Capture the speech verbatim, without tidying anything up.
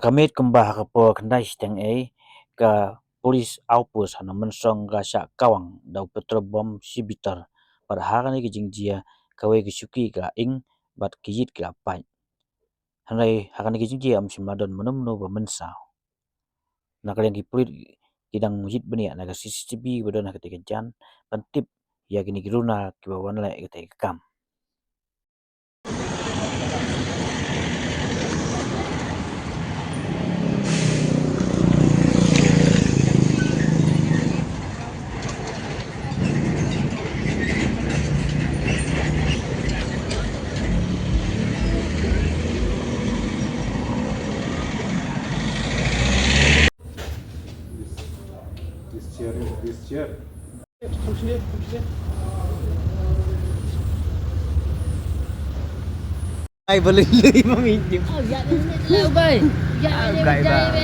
Ka miet kumba ha ka por khyndai shiteng ei, ka police outpost ha Nongmynsong ka shah kawang da u petrol bomb shi bitar. Bad ha kane ka jingjia kawei ka shuki ka la ing bad ki ïit ki la pait. Hynrei ha kane ka jingjia ym shym la don mano mano ba mynsaw. Na ka liang ki pulit ki dang ïit bniah na ka C C T V ba don ha katei ka jan ban tip ïa kine ki runar kiba wan leh katei ka kam. This, this chair, this chair. Ai, boleh ni, mami. Oh, ya, ini lah, Ubay. Ya, ini Ubay, Ubay. Ubay.